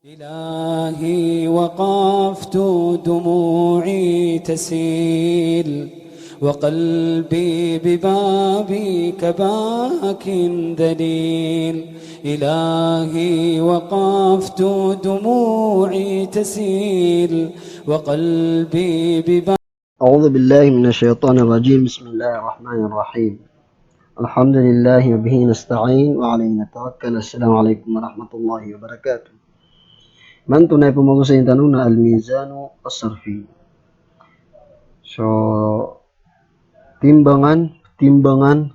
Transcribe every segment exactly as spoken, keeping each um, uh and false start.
إلهي وقفت دموعي تسيل وقلبي ببابك باك ذليل. إلهي وقفت دموعي تسيل وقلبي ببابك أعوذ بالله من الشيطان الرجيم. بسم الله الرحمن الرحيم. الحمد لله وبه نستعين وعليه نتوكل. السلام عليكم ورحمة الله وبركاته. Imanto na ipmagosay tano na al-mizanu as-sarfi. So, timbangan, timbangan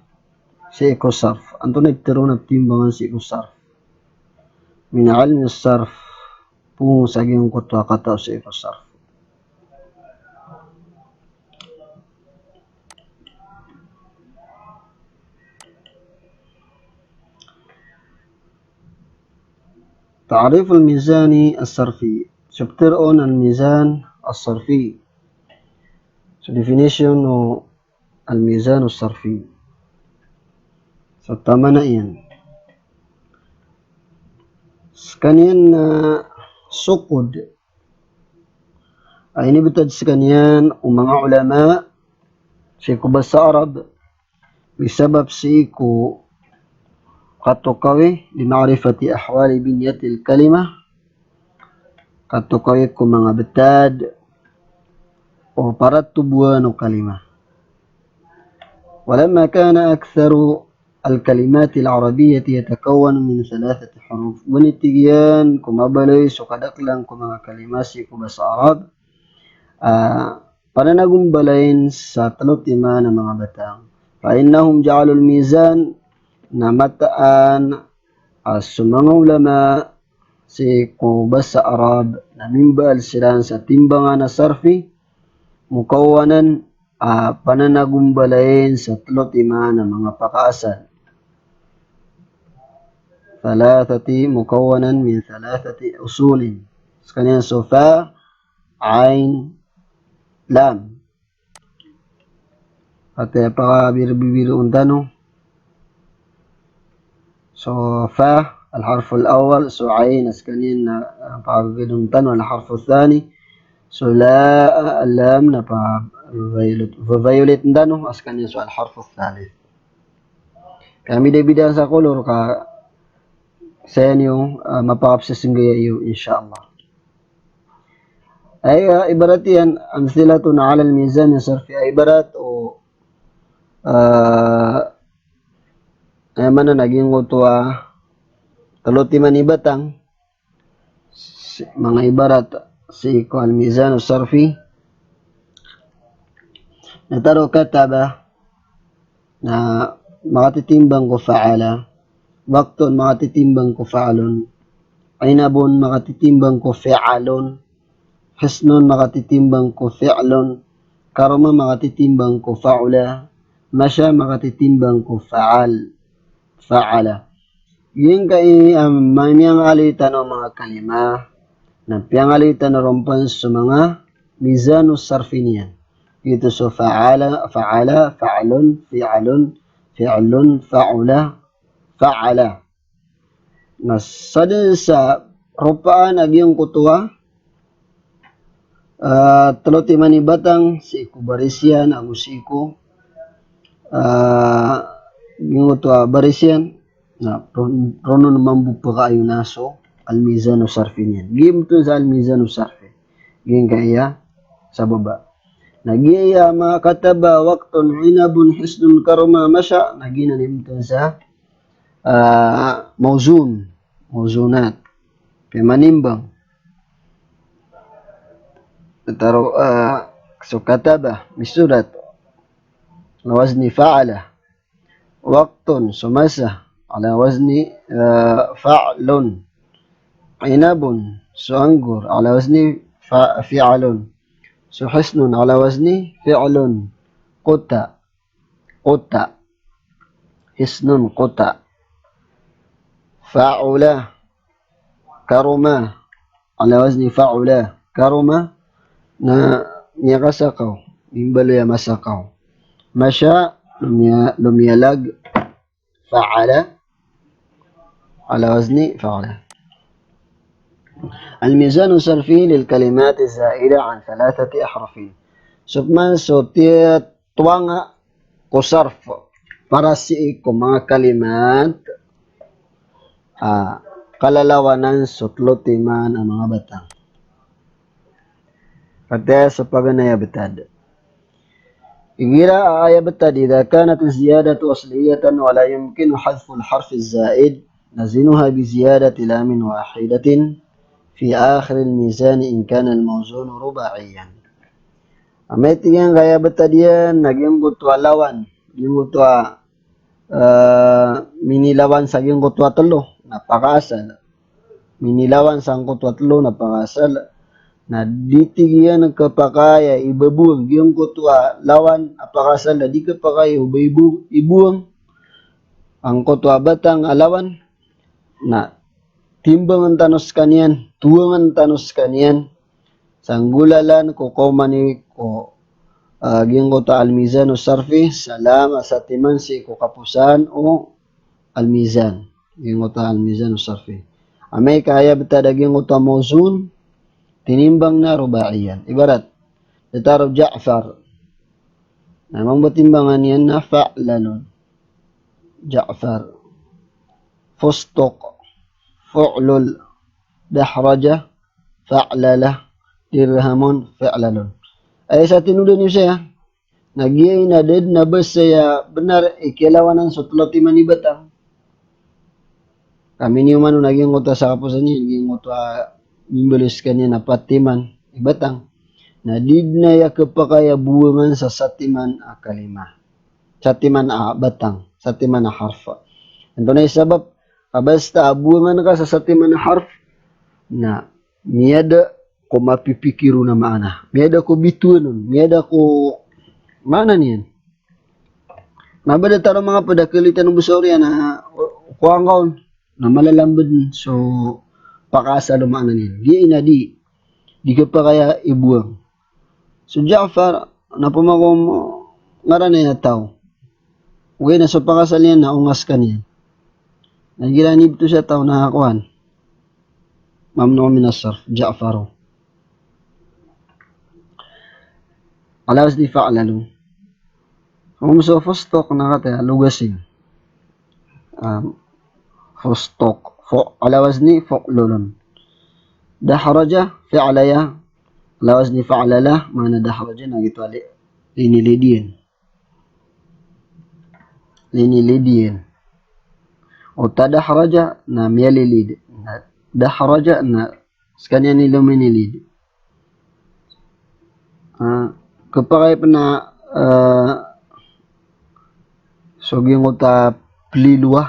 sii ko sarf. Antonaa i ptharoon a timbangan sii ko sarf? Min ilmi sarf. Poon sa giyangkoto a katao sii ko sarf. Ta'riful mizani as-sarfi. So ptharoon o al-mizan as-sarfi. So definition o al-mizan as-sarfi. So taman a iyan. Skaniyan na sokod a inibtad skaniyan o manga ulama sii ko basa Arab, bisabap sii ko katokawi, li ma'rifati ahwali binyatil kalimah, katokawi ko manga btad o paratoboan o kalimah. Walamma kana aktharu al-kalimatil arabiyyati yatakawwanu min thalathati huruf. Gowani tig iyan ko mabaloy so kadaklan ko manga kalimah sii ko basa Arab, ah, pananagombalayin sa tlo timan a manga batang. Fa innahum ja'alul mizan, na mataan a so manga ulama sii ko basa Arab na mimbaal siran sa timbangan a sarfi, mukawwanan, a pananagombalayin sa tlo timan a manga pakaasal. Thalathati, mukawwanan min thalathati usulin. Skaniyan so fa, ain, lam. Ati a pakabirbiroon tano. So fa, al-harful awwal, so ain, skaniyan na, ah, pakabirbiroon tano, al-harful thani. So la, ah, lam na pa-violet, violet tano, skaniyan so al-harful thalith. Kaya mbidabidaan sa kolor ka saya niyo, ah, mapakapsasnggaya iyo, insha Allah. Aya ibarat iyan, amthilatun ala al-mizan as-sarfi, aya ibarat o, ah, aya maana na giyangkoto a tlo timan i batang, si-, manga ibarat sii ko al-mizan as-sarfi. Na tharo kataba, na makatitimbang ko fa'ala. Waqtun makatitimbang ko fa'lun. Inabun makatitimbang ko fi'alun. Hisnun makatitimbang ko fi'lun. Karuma makatitimbang ko fa'ula. Masya makatitimbang ko fa'al. Fa'ala. Giyangkai a, ah, miyangalita o manga kalimah na piyangalita ron pn so manga mizanu sarfi niyan. Giyoto so fa'ala, fa'ala, fa'lun, fi'lun, fi'lun, fa'ula, fa'ala. Na sadn sa ropaan a giyangkoto a, ah, tlo timan i batang, sii ko baris iyan, ago sii ko, ah, giyangkoto a baris iyan, na ron-, ron mambo pkaayoon so al-mizanu sarfi niyan. Giyoto sa al-mizanu sarfi. Giyangkaya sa baba. Na giya ma kataba, waqtun, inabun, hisnun, karuma, masya, na giyanan i mtn sa, ah, mawzun, mawzunat. Pimanimbang. Tharo, ah, so kataba, misurat. Ala wazni fa'ala. Waqtun, so masa. Ala wazni, ah, fa'lun. Inabun, so anggur. Ala wazni fa-, fi'lun. So hisnun. Ala wazni fi'lun. Quta. Quta. Hisnun quta. Fa'ula. Karuma. Ala wazni fa'ula. Karuma. Na miyakasakaw. Mimbaloy a masakaw. Masya. Lomiya-, lomiyalag. Fa'ala. Ala wazni fa'ula. Al-mizanu sarfi lil kalimati zaida an thalathati ahrufin. So pman so tiyatowanga ko sarf para sii ko manga kalimat a kalalawanan so tlo timan a manga batang. Kataya so paganay a btad. Igira a aya btad, idha kanat ziyadatu asliyatan wa la yumkinu hadhful harfi zaid, nazinuha bi ziyadati lamin wahidatin fi akhiril mizan in kana al-mawzunu rubaiyan. Amay tig iyan ka aya btad iyan na giyangkoto a lawan, giyangkoto a eh, minilawan sa giyangkoto a tlo na pakaasal. Minilawan sangkoto a tlo na pakaasal. Na di tig iyan a kapakay a ibabowang giyangkoto a lawan a pakaasal na di kapakay a ibabowang, ibowang angkoto a batang a lawan. Na timbangan tano skaniyan, towangan tano skaniyan sa nggolalan ko kaomani ko, ah, giyangkoto a al-mizanu sarfi, sa lam a satiman sii ko kaposan o al-mizan. Giyangkoto a al-mizanu sarfi. Amay ka aya btad a giyangkoto a mawzun, tinimbang na rubaiyan. Ibarat, datar o Ja'far. Na mambo timbangan iyan na fa'lalun. Ja'far. Fustuq. Fu'lul. Dahraja. Fa'lala. Dirhamun. Fa'lalun. Aya sa tinodan iyo saya. Na giya inadad na ba saya bnar i kiyalawanan so tlo timan i batang. Ka miniyoman on a giyangkoto a sa kaposan iyan, giyangkoto a mimbalos skaniyan a pat timan i batang. Na di dn aya kapakay a bowangan sa satiman a kalima. Satiman a batang, satiman a harf. Antonaa i sabap? Ka basta a bowangan ka sa satiman a harf, na miyada ko mapipikir on a maana. Miyada ko bitowan on, miyada ko maana niyan. Na ba datar o manga pd a kalitan o bosor iyan a ko angka on na malalambd so pakaasal o maana niyan. Giya inadi, di kapakay a ibowang. So Ja'far, na pman ko ngaran iyan a taw. Ogaid na so pakaasal iyan na onga skaniyan. Na igira inibto sa taw na kowan. Mamnu' min as-sarf, Ja'faru. Ala wazni fa'lalu. Om so fustuq na kataya lugasin. Um, fustuq. Fu-, ala wazni fu'lulun. Dahraja, fi'laya. Ala wazni fa'lala, maana dahraja na giyoto a li-, linilid iyan. Linilid iyan. O tadahraja na miyalilid. Na dahraja na skaniyan i lominilid. Ah, kapakay pn a, ah, so giyangkoto a plilo a,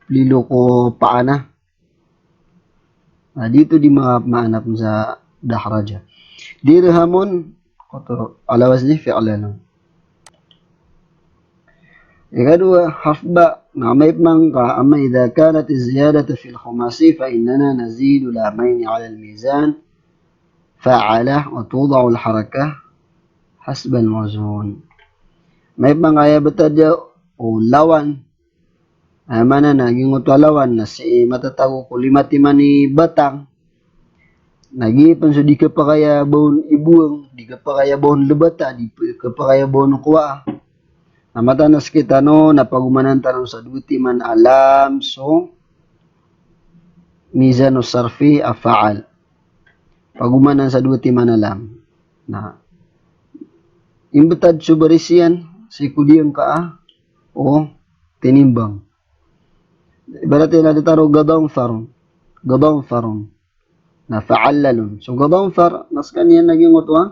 plilo ko paana. Na di oto di ma-, maana pn sa dahraja. Dirhamun, koto, ala wazni fi'lan. Ikadowa, harf ba, na amay pman ka, amma idha kanat az-ziyadatu fil khumasi fa innana nazidu lamayni ala al-mizan, fa'ala, wa tuda'u al-harakah hasba al-mawzun. Amay pman ka aya btad o lawan, aya maana na giyangkoto a lawan na sii matatago ko lima timan i batang. Na giya pn so di kapakay a ba on ibowang, di kapakay a ba on lbata, di p-, kapakay a ba on kowaa. Na mataan a skitano na pagomanan tano sa dowa timan a lam so mizan o sarfi a fa'al. Pagomanan sa dowa timan a lam. Na imbtad so baris iyan sii ko diyangka a o tinimbang. Ibarat iyan a datar o gadanfarun. Gadanfarun. Na fa'allalun. So gadanfar, na skaniyan a giyangkoto a,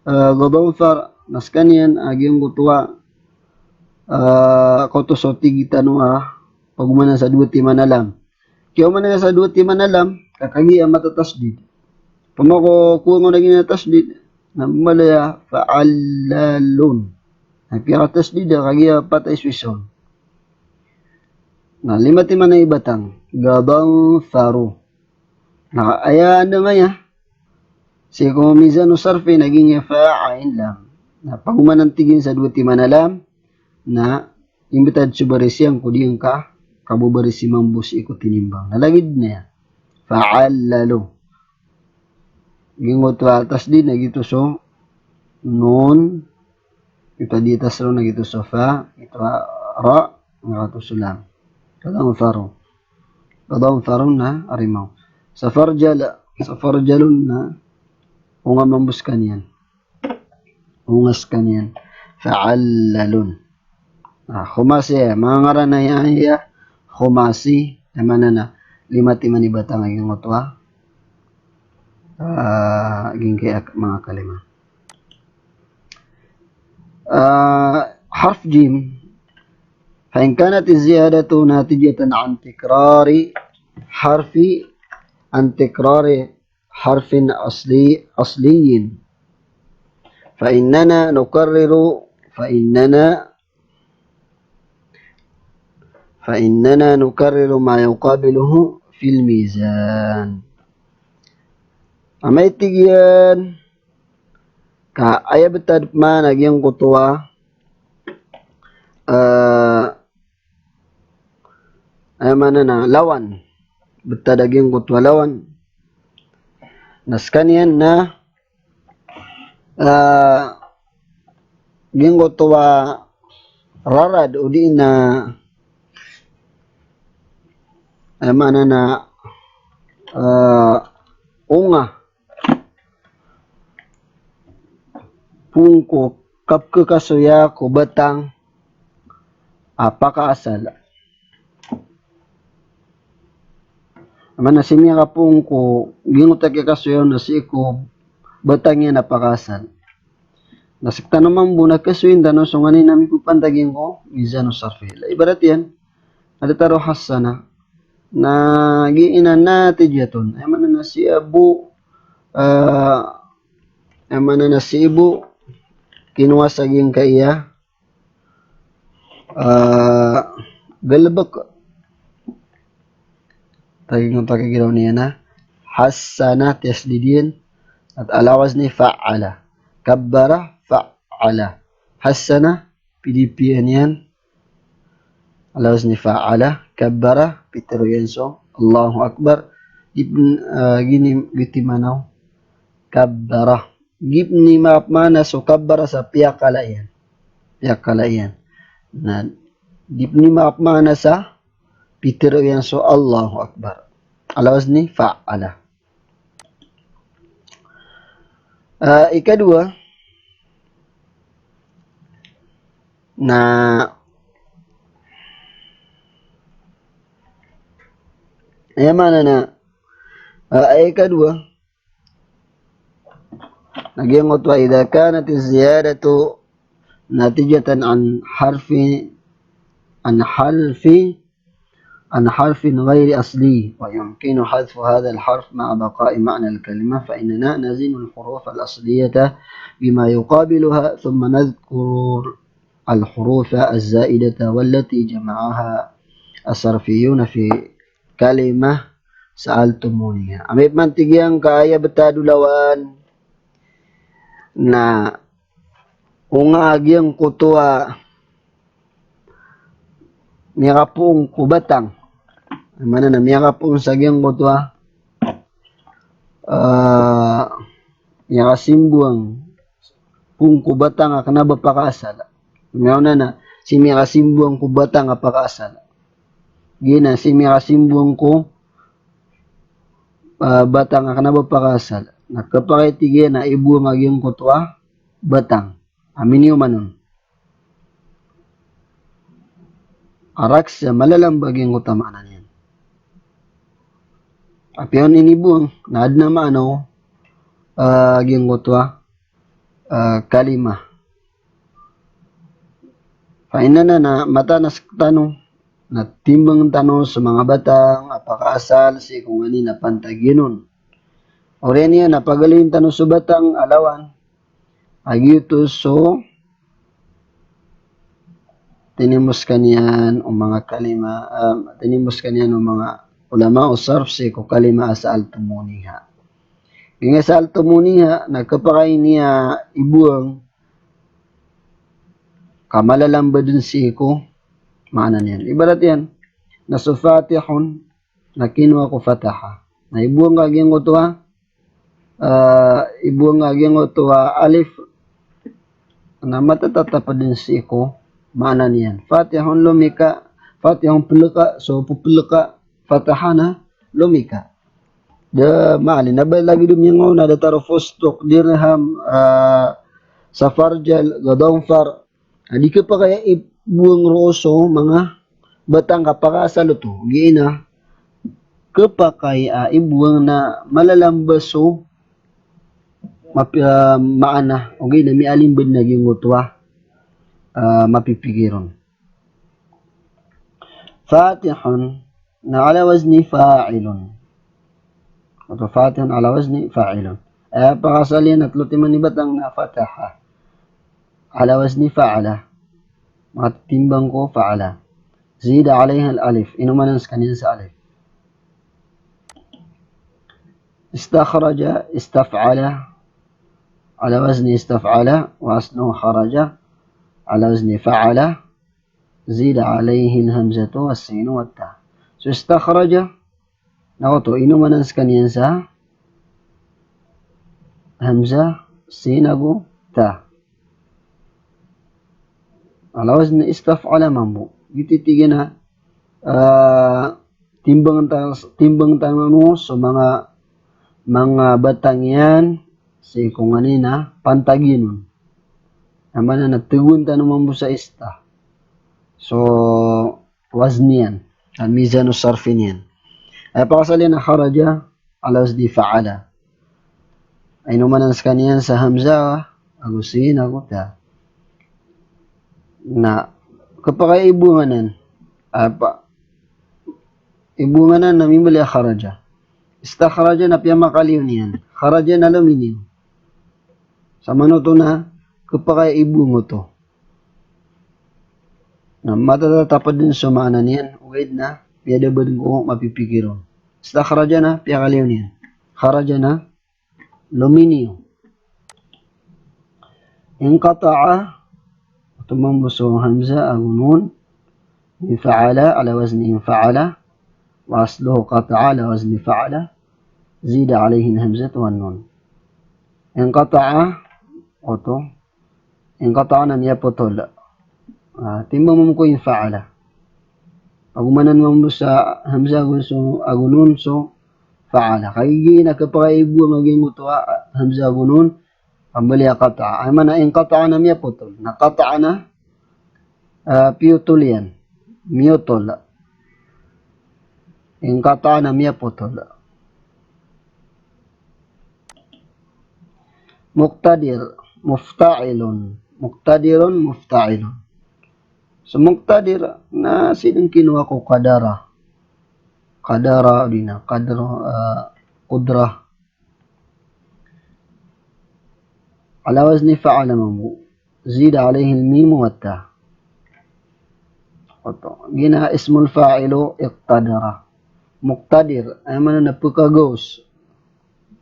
eh, gadanfar, na skaniyan a giyangkoto a, eh, koto so tig tano a pagomanan sa dowa timan a lam. Kiyaomanan sa dowa timan a lam, ka kagiya matatasdid. Pman ko kowan on a giya tasdid, na mala aya fa'allalun. Na piyakatasdid a kagiya pat a iswisan. Na lima timan a ibatang, gadanfaru. Na aya anda ngaya sii ko mizan o sarfi na giya fa'in lam. Na pagomanan tig iyan sa dowa timan a lam, na imbtad so baris iyan ko diyangka a kababaris i mambo sii ko tinimbang. Na lagid niyan. Fa'allalu. Giyangkoto a tasdid na giyoto so nun, giyoto a di tasdid na giyoto so fa, giyoto a ra, giyoto so lam. Tadha'unfaru. Tadha'unfaru na arimaw. Safarjal, safarjalun na onga mambo skaniyan. Onga skaniyan. Fa'allalun. Ah, khumasi, eh, manga ngaran a iya, iya khumasi, aya maana na lima timan i batang a giyangkoto a, ah, giyangkai a manga kalima. Ah, harf jim. Fa in kanat az-ziyadatu natijatan an tikrari harfi, an tikrari harfin asli, asliyin. Fa innana nukarriru, fa innana, fa innana nukarriru ma yuqabiluhu fil mizan. Amay tig iyan ka aya btad pman a giyangkoto a, eh, aya maana na lawan. Btad a giyangkoto a lawan. Na skaniyan na, ah, giyangkoto a rarad odi na, aya maana na, ah, onga phoon ko kapkhakasoya ko batang a pakaasal. Aya maana na sii miyakaphoon ko giyangkoto a kiyakasoya on na sii ko batang iyan a pakaasal. Na sktano mambo na kasoyin tano so nganin a mipapantag iyan ko mizanu sarfi. Ibarat iyan, a da taro hassana. Na giya natijatun. Aya maana na sii bo, ah, aya maana na sii bo kinowa sa giyangkaya, ah, galbk. Taging oto a kagiraw niyan na hassana, tasdid iyan, at ala wazni fa'ala. Kabbara, fa'ala. Hassana, pd i piya niyan, ala wazni fa'ala. Kabbara, pitharo iyan so Allahu Akbar. Giyap-, ah, gini, giyoto i maana o kabbara. Giyap-, di pman mapmaana so kabbara sa piyakala iyan. Piyakala iyan. Na di pman mapmaana sa pitharo iyan so Allahu Akbar. Ala wazni fa'ala. Ah, ikadowa na, aya maana na, ah, ikadowa na giyangkoto a idha kanat az-ziyadatu natijatan an harfi, an harfi, an harfin ghairi asli, wa yumkinu hadhfu hadha al-harf ma'a baqa'i ma'na al-kalimah, fa innana nazinu al-huruf al-asliyata bima yuqabiluha, thumma nadhkuru al-huruf az-zaidata wallati jama'aha as-sarfiyuna fi kalimah sa'altumuniha. Amay pman tig iyan ka aya btad o lawan na onga a giyangkoto a miyakaphoon ko batang. Aya maana na miyakaphoon sa giyangkoto a, ah, miyakasimbowang phoon ko batang a kna ba pakaasal. Miyaona na sii miyakasimbowang ko batang a pakaasal. Giya na sii miyakasimbowang ko, ah, batang a kna ba pakaasal. Na khapakay tig iyan a ibowang a giyangkoto a batang a miniyoman on. A rakhs a malalamba giyangkoto a maana niyan. Apiya on inibowang na adn a maana o, ah, giyangkoto a, ah, kalimah. Fa innana, na mataan a sktano na timbang tano so manga batang a pakaasal sii ko nganin a pantag iyan on. Oriyan iyan na pagaloyin tano so batang a lawan a giyoto so tinimo skaniyan o manga kalima, ah, tinimo skaniyan o manga ulama o sarf sii ko kalima a sa'altumuniha. Giyangkai a sa'altumuniha na khapakay niyan ibowang ka malalamba dn sii ko maana niyan. Ibarat iyan na so fatihun na kinowa ko fataha. Na ibowa ngka giyangkoto a, ah, ibowa ngka giyangkoto a alif, na matatatap dn sii ko maana niyan. Fatihun lumika, fatihun plka, so pplka, fataha na lumika. Da maalin, na ba lagid o miyangaoona a datar o fustuk, dirham, ah, safarjal, gadanfar. Na di khapakay a ibowa ngka roo so manga batang ka pakaasal oto. Giya na khapakay a ibowa ngka na malalamba so mapi-, ah, maana. Ogaid na miyalimban a giyangkoto a, ah, mapipikir on. Fatihun na ala wazni fa'ilun. Oto fatihun ala wazni fa'ilun. Aya pakaasal iyan a tlo timan i batang na fataha. Ala wazni fa'ala. Makatimbang ko fa'ala. Zida alayhi al-alif. Inomanan skaniyan sa alif. Istakhraja, istaf'ala. Ala wazni istaf'ala. Wa asluhu kharaja. Ala wazni fa'ala. Zida alayhi al-hamzatu was-sinu wat-ta. So istakhraja, na oto, inomanan skaniyan sa hamza, sin ago ta. Ala wazni istaf'ala mambo. Giyoto i tig iyan a, ah, timbang ta-, timbang tano so manga, manga batang iyan, sii ko nganin a pantag iyan on. Aya maana na tagoan tano mambo sa ista. So wazn iyan, a mizan o sarf iyan. Aya pakaasal iyan a kharaja ala wazni fa'ala. Inomanan skaniyan sa hamza ago sin ago ta. Na khapakay a ibowa ngka nan, apa, ibowa ngka nan na mimbaloy a kharaja. Istakhraja na piyamakaliyo niyan. Kharaja na lominiyo. Samanoto na khapakay a ibowa ngka oto. Na matatatap dn so maana niyan, ogaid na miyadaban ko mapipikir on. Istakhraja na piyakaliyo niyan. Kharaja na lominiyo. Inqata'a, oto mambo so hamza ago nun, infa'ala ala wazni infa'ala, wa asluhu qata'a ala wazni fa'ala, zida alayhi al-hamzatu wan nun. Inqata'a, oto, inqata'a na miyapotol. Ah, timbang mambo ko infa'ala. Pagomanan mambo sa hamza ago so, ago nun so fa'ala. Kagiya na khapakay a ibowa ngka giyangkoto a hamza ago nun, pambaloy a qata'a. Aya maana inqata'a na miyapotol. Na qata'a na, ah, piyotol iyan. Miyotol. Inqata'a na miyapotol. Muqtadir, mufta'ilun. Muqtadirun, mufta'ilun. So muqtadir na sii dn kinowa ko qadara. Qadara, di na qadra, ah, qudrah. Ala wazni fa'ala mambo. Zida alayhi al-mimu wat-ta. Oto. Giya na ismul fa'ilu iqtadara. Muqtadir. Aya maana na pkhagaos.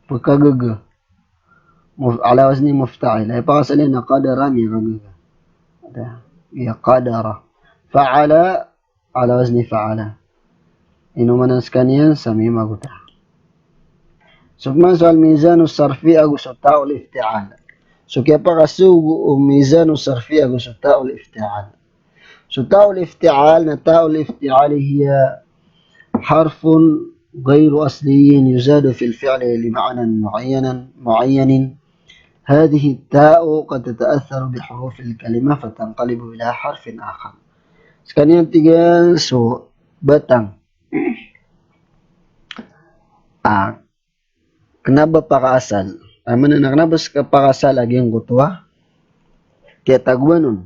Pkhagaga. Muf-, ala wazni mufta'il. Aya pakaasal iyan a qadara, miyakagaga. Ada. Iya qadara. Fa'ala ala wazni fa'ala. Inomanan skaniyan sa mim ago ta. So pman so al-mizanu sarfi ago so ta'ul ifti'al. So kiyapakasogo o mizanu sarfi ago so ta'ul ifti'al. So ta'ul ifti'al, na ta'ul ifti'al hiya harfun ghayru asliyyin yuzadu fil fi'li li ma'nan mu'ayyanan, mu'ayyanin. Hadhihi at-ta'u qad tata'atharu bi hurufil kalimah fatanqalibu ila harfin akhar. Skaniyan tig iyan so batang a kna ba pakaasal. Aya maana na kna ba ska pakaasal a giyangkoto a kiyatagoan on.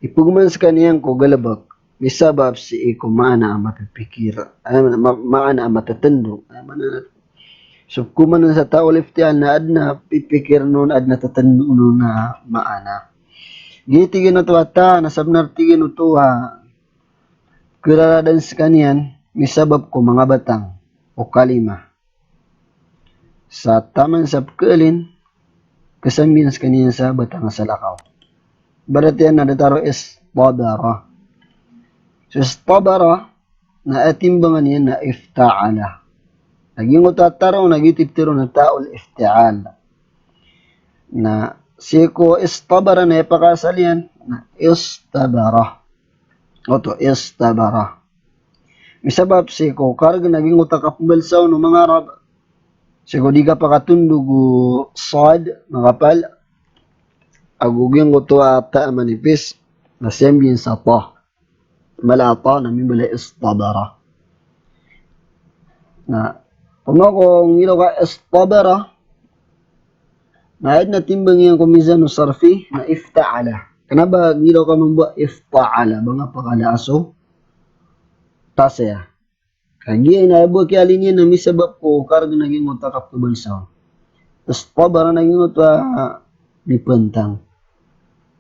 Ipegoman skaniyan ko galbk, misabap sii ko maana a mapipikir. Aya maana, ma-, maana a matatndo. Aya maana na so pkoman sa ta'ul ifti'al na adn a pipikir on, adn a tatndo on a maana. Giya tig iyan oto a ta, na sabnar tig iyan oto a khararadan skaniyan, misabap ko manga batang o kalima. Sa taman sa pkhalin, kasambiyan skaniyan sa batang a salakaw. Ibarat iyan na datar o istabara. So istabara, na aya timbangan iyan na ifta'ala. Na giyangkoto a ta ron na giyoto i pitharo on a ta'ul ifti'al. Na sii ko istabara na aya pakaasal iyan na istabara. Oto, istabara. Misabap sii ko kargn a giyangkoto a kapmbalsa on o manga Arab. Sii ko di kapakatondog o sad, makapal, ago giyangkoto a ta a manipis, na siyambiyan sa ta. Mala a ta na mimbaloy a istabara. Na, kono ko ngiro ka istabara, na aya dn a timbang iyan ko mizan o sarfi, na ifta'ala. Kna ba ngiro ka mambo a ifta'ala, ba nga pakala a so ta saya. Kagiya aya bo a kiyalin iyan na misabap ko kargn a giyangkoto a kapkhabalsa on. Istabara na giyangkoto a mipantang.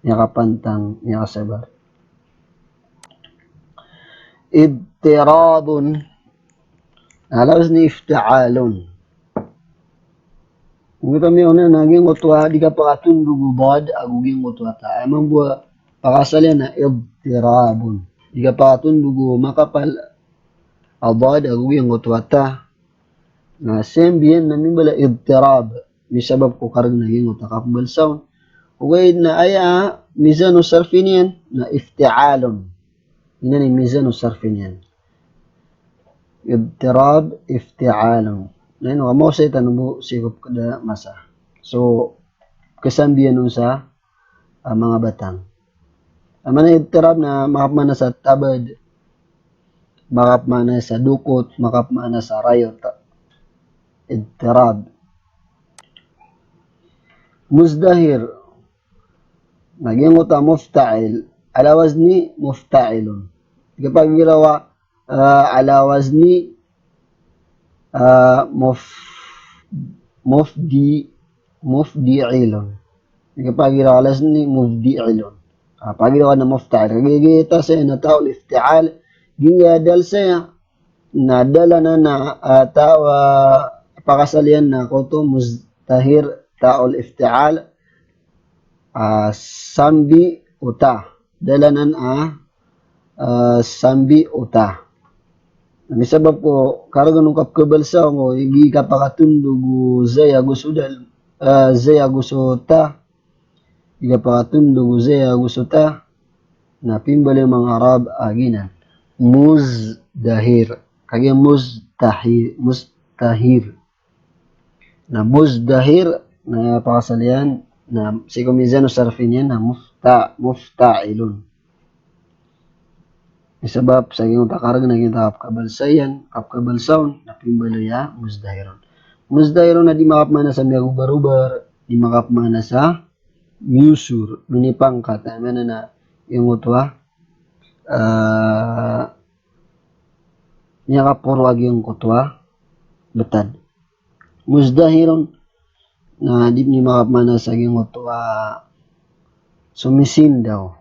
Miyakapantang, miyakasabar. Idtirabun. Ala wazni ifta'alun. Giyangkoto a miyaona na giyangkoto a di kapakatondog o dad ago giyangkoto a ta. Aya mambo a pakaasal iyan na idtirabun. Di kapakatondog o makapal a dad ago giyangkoto a ta. Na siyambiyan na mimbaloy a idtirab. Misabap ko kargn a giyangkoto a kapmbalsa on. Ogaid na aya mizan o sarfi niyan na ifti'alun. Giyanan i mizan o sarfi niyan. Idtirab, ifti'alun. Na ino, kamaosay tano bo sii ko pkada masa. So, kasambiyan on sa, ah, manga batang. Aya maana i idtirab na makapmaana sa tabad, makapmaana sa dokot, makapmaana sa rayot. Idtirab. Muzdahir. Na giyangkoto a mufta'il. Ala wazni mufta'ilun. Di kapagirawa, ah, ala wazni, ah, muf-, mufdi-, mufdi'ilun. Di kapagirawa ala wazni mufdi'ilun. Ah, pagirawa na mufta'il. Kagiya ta saya na ta'ul ifti'al. Giya dal saya. Na dal anan a, ah, ta, ah, pakaasal iyan na koto muzdahir ta'ul ifti'al. Ah, sambi o ta. Dal anan a, ah, sambi o ta. Misabap ko kargn o kapkhabalsa on, o di kapakatondog o zay ago so dal, ah, zay ago so ta. Di kapakatondog o zay ago so ta. Na pimbaloy o manga Arab a giyanan. Muzdahir. Kagiya muztahi-, mustahir. Na muzdahir, na pakaasal iyan, na sii ko mizan o sarfi niyan, na mufta-, mufta'ilun. Misabap sa giyangkoto a kargn a giyangkoto a kapkhabalsa iyan, kapkhabalsa on, na pimbaloy a muzdahirun. Muzdahirun na di makapmaana sa miyagobarobar, di makapmaana sa miyosor, minipangkat, aya maana na giyangkoto a, ah, miyakaporo a giyangkoto a btad. Muzdahirun, na di niyan makapmaana sa giyangkoto a somisindaw.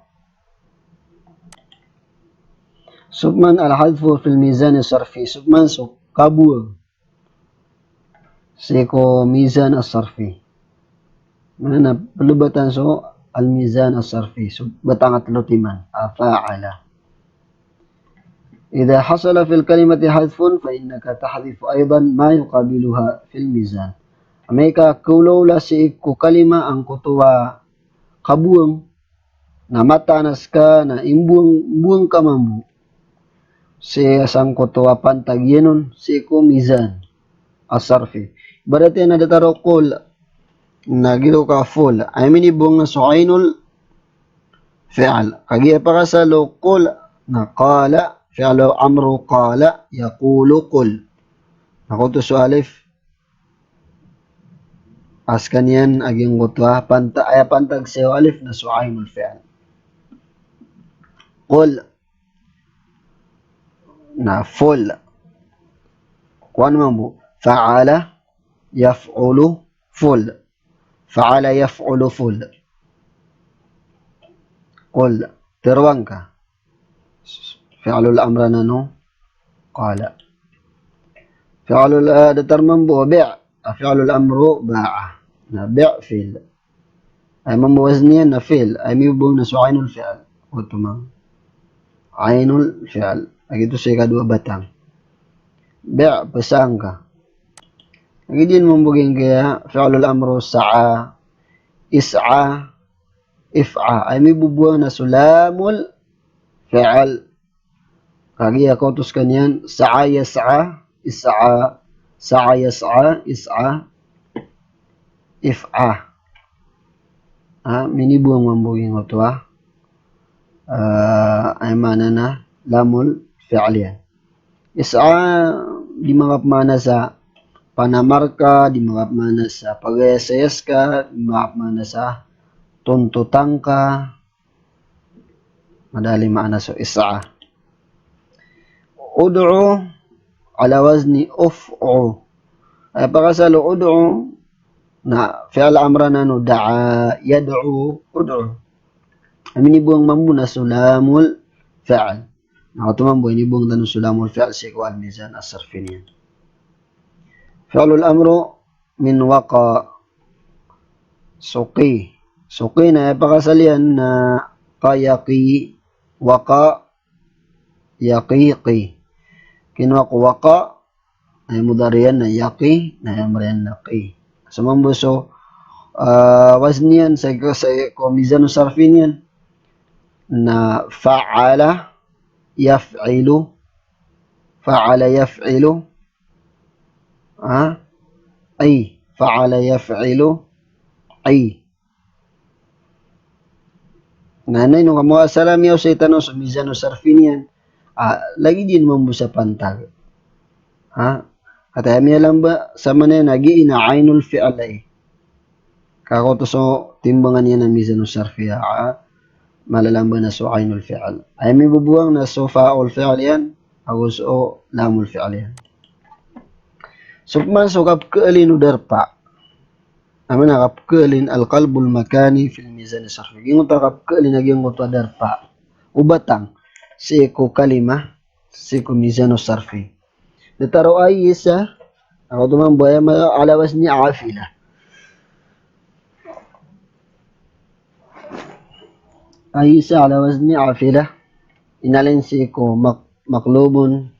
So pman al-hadhfu fil mizan as-sarfi, so pman so kabowang sii ko mizan as-sarfi. Maana na plbatan so al-mizan as-sarfi. So batang a tlo timan. A fa'ala. Idha hasala fil kalimati hadhfun fa innaka tahdhifu aydan ma yuqabiluha fil mizan. Amay ka khaolawla sii ko kalima angkoto a kabowang, na mataan a ska na imbowang, imbowang ka mambo sii sangkoto a pantag iyan on sii ko mizan as-sarfi. Ibarat iyan a datar o qul, na giraw ka ful. Aya minibowang na so ainul fi'l. Kagiya pakaasal o qul, na qala, fi'lu amru qala, yaqulu qul. Na koto so alif, a skaniyan a giyangkoto a panta-, aya pantag sii o alif na so ainul fi'l. Qul. Na ful. Kowan mambo. Fa'ala yaf'ulu ful. Fa'ala yaf'ulu ful. Qul. Tharoa ngka. Fi'lul amr anan o qala. Fi'lul, eh, datar mambo bi'. Ah, fi'lul amru ba'a. Na bi' fi'l. Aya mambo wazn iyan na fi'l. Aya mibowang na so ainul fi'l. Oto man. Ainul fi'l. Lagid oto sii kadowa batang. Bi', pesa ngka. Lagid iyan mambo giyangkaya fi'lul amru sa'a, is'a, if'a. Aya miboboang na so lamul fi'l. Kagiya kaoto skaniyan, sa'a yas'a, is'a, sa'a yas'a, is'a, if'a. Ah, miniboang mambo giyangkoto a, ah, aya maana na lamul fi'l iyan. Is'a di makapmaana sa panamar ka, di makapmaana sa pagayasayas ka, di makapmaana sa tontotan ka. Madalin maana so is'a. Ud'u ala wazni uf'u. Aya pakasalo ud'u na fi'l amr anan o da'a, yad'u, ud'u. Aya miniboang mambo na so lamul fi'l. Na oto mambo iniboang tano so lamul fi'l sii ko al-mizan as-sarfi niyan. Fi'lul amru min waqa. So qi. So qi na aya pakasal iyan na qa yaqi, waqa yaqiqi. Kinowa ko waqa, na aya mudhari' iyan na yaqi, na aya amr iyan na qi. So mambo so, ah, wazn iyan sa, sa ko mizan sarfi niyan na fa'ala yaf'ilu, fa'ala yaf'ilu, ha? Qi. Fa'ala yaf'ilu qi. Na ino ka mawasala miyaosay tano so mizan sarfi niyan. Ah, lagid iyan mambo sa pantag. Ha? Ati aya miyalamba sa maana iyan na giya ainul fi'l ai. Ka kaoto so timbangan iyan a mizan sarfi a, ah, malalamba na so ainul fi'l. Aya miboboang na so fa'ul fi'l iyan, ago so lamul fi'l iyan. So pman so kapkhalin o darpa. Aya maana kapkhalin al-qalbul makani fil mizan sarfi. Giyangkoto a kapkhalin a giyangkoto a darpa o batang sii ko kalima sii ko mizan sarfi. Datar o aisa, ago oto mambo aya ma-, ala wazni afila. Aisa ala wazni afila. Inalin sii ko mak-, maqlubun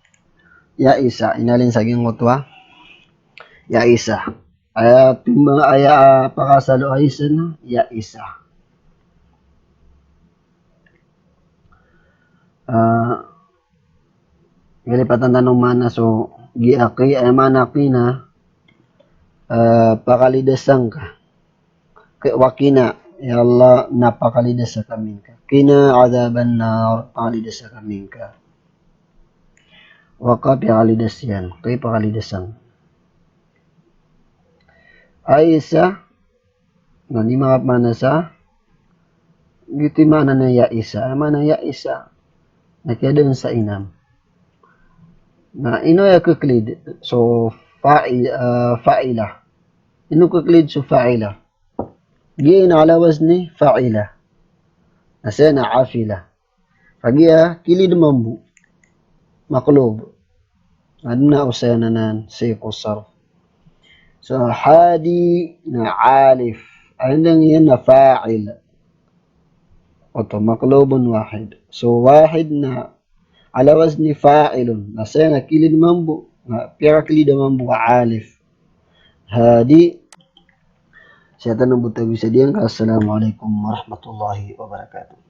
ya'isa. Inalin sa giyangkoto a ya'isa. Aya timbang, aya, ah, pakasalo aisa na ya'isa. Ah, Kalipatan tano maana so giya qi, aya maana qi na, eh, pakalidasan ka. Qi, wa qina, ya Allah, na pakalidasa ka minka. Qina adhaban nar, pakalidasa ka minka. Waqa pakalidas iyan, qi pakalidasan. Aisa, na di makapmaana sa, giyoto i maana na ya'isa. Aya maana ya'isa na kiyadaan sa inam. Na ino aya khaklid so fa'i-, ah, fa'ila. Ino khaklid so fa'ila. Giya na ala wazni fa'ila. Na saya na afila. Kagiya kilid mambo. Maqlub. Adn a osayan anan sii ko sarf. So hadi na alif. Aya dn iyan na fa'il. Oto maqlubun wahid. So wahid na ala wazni fa'ilun. Na saya na kilid mambo. Na piyakakilid mambo a alif. Hadi. Saya tano bo tabi sa diyan ka. Assalamu alaikum warahmatullahi wabarakatuh.